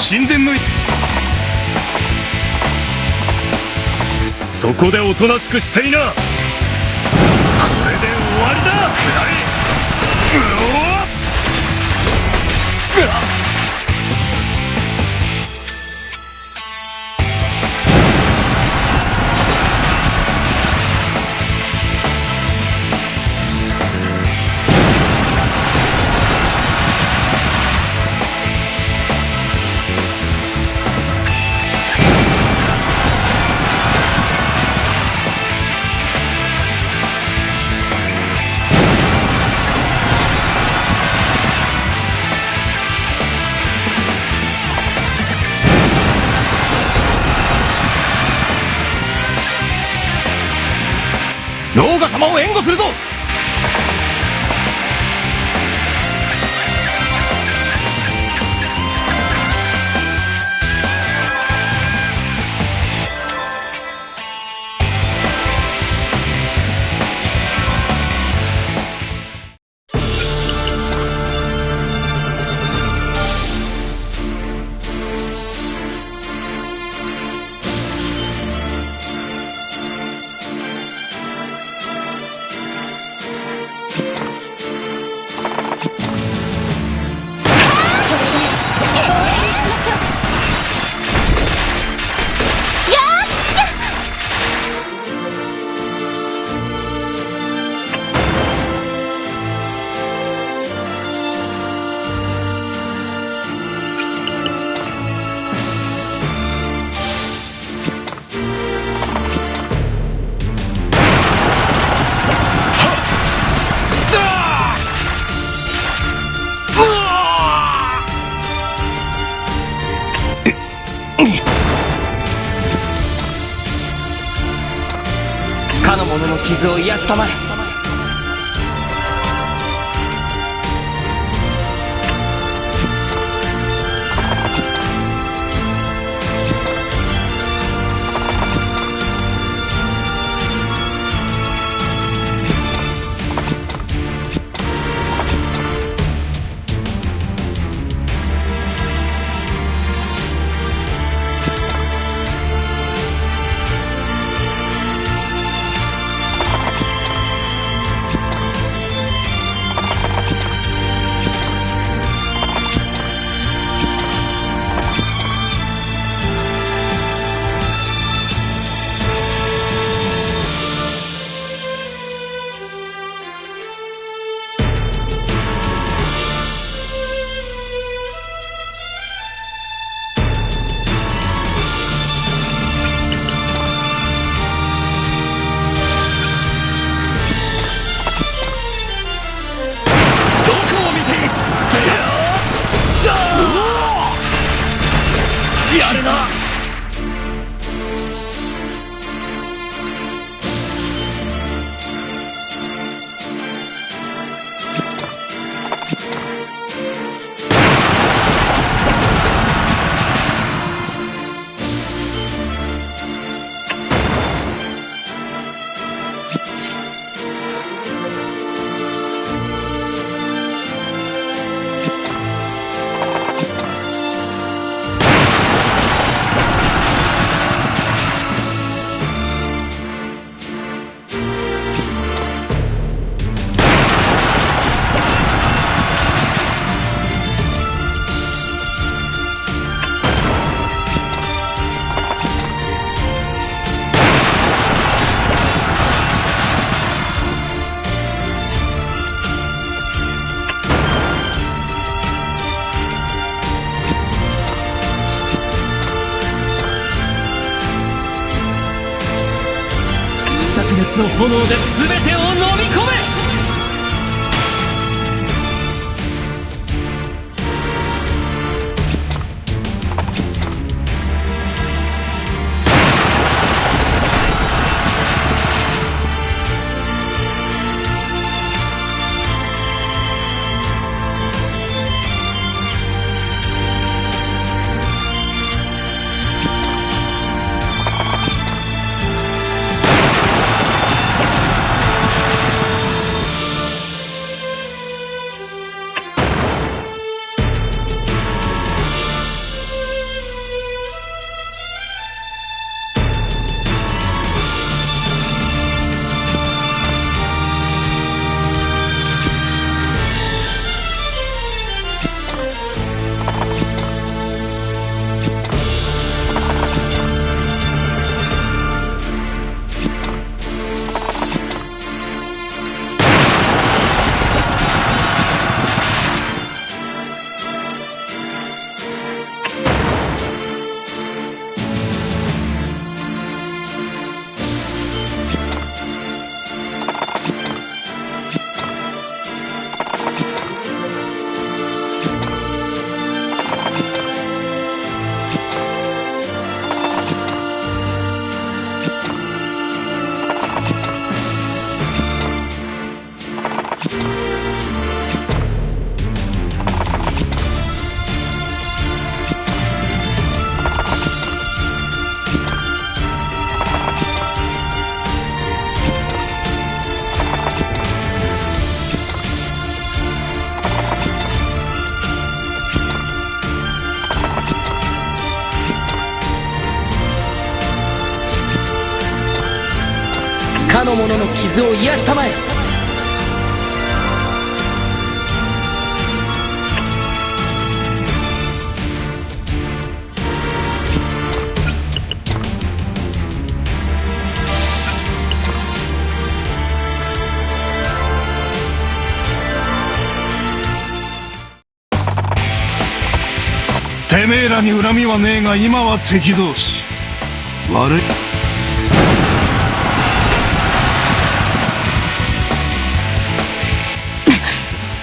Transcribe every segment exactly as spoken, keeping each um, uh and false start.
神殿のい、そこでおとなしくしていな。これで終わりだ。くらえ。うおっ。ローガ様を援護するぞ。かの者の傷を癒したまえ。どこを見ている！やるな！灼熱の炎で全てを飲み込め！者の傷を癒したまえ。てめえらに恨みはねえが、今は敵同士。悪い。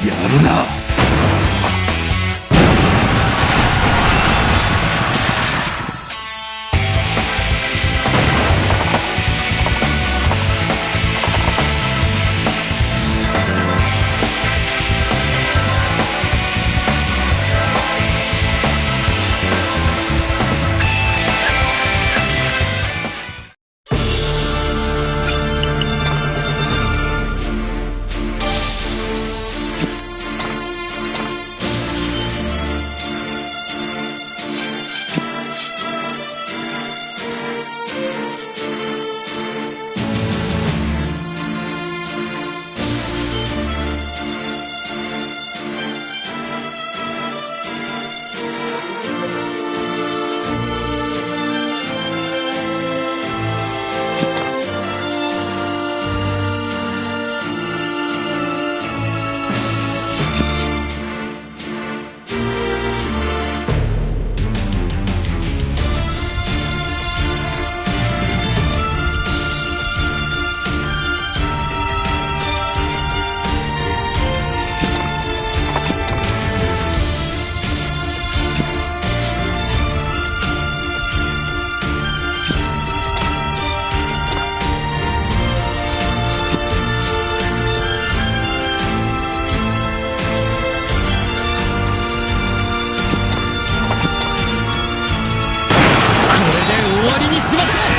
やるな。これで終わりにしましょう。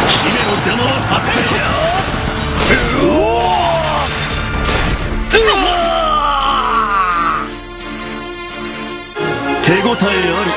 姫の邪魔はさせない。うおー！うわー！手応えあり。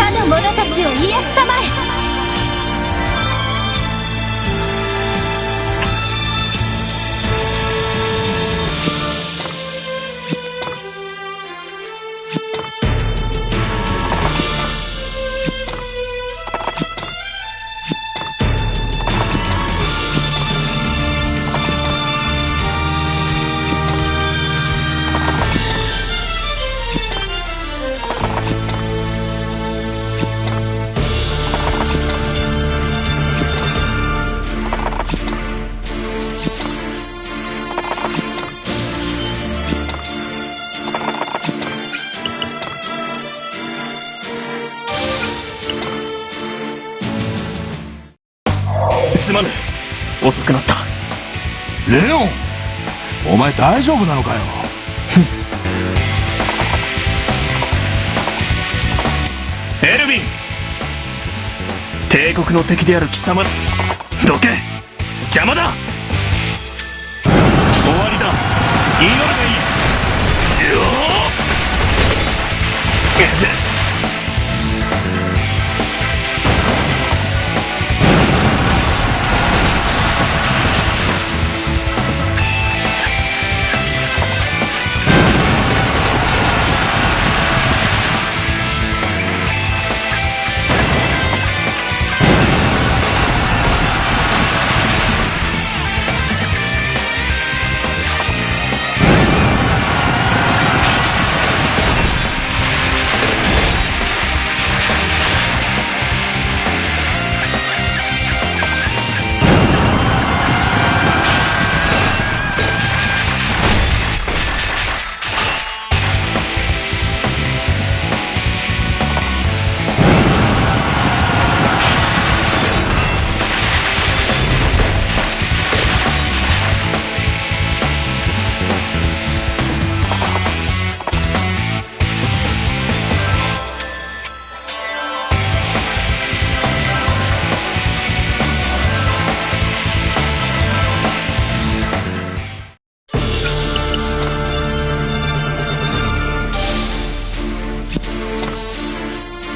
かの者たちを癒したまえ。う。 遅くなった。 レオン、お前大丈夫なのかよ？ エルヴィン、帝国の敵である貴様、どけ。邪魔だ。終わりだ。祈るがいい。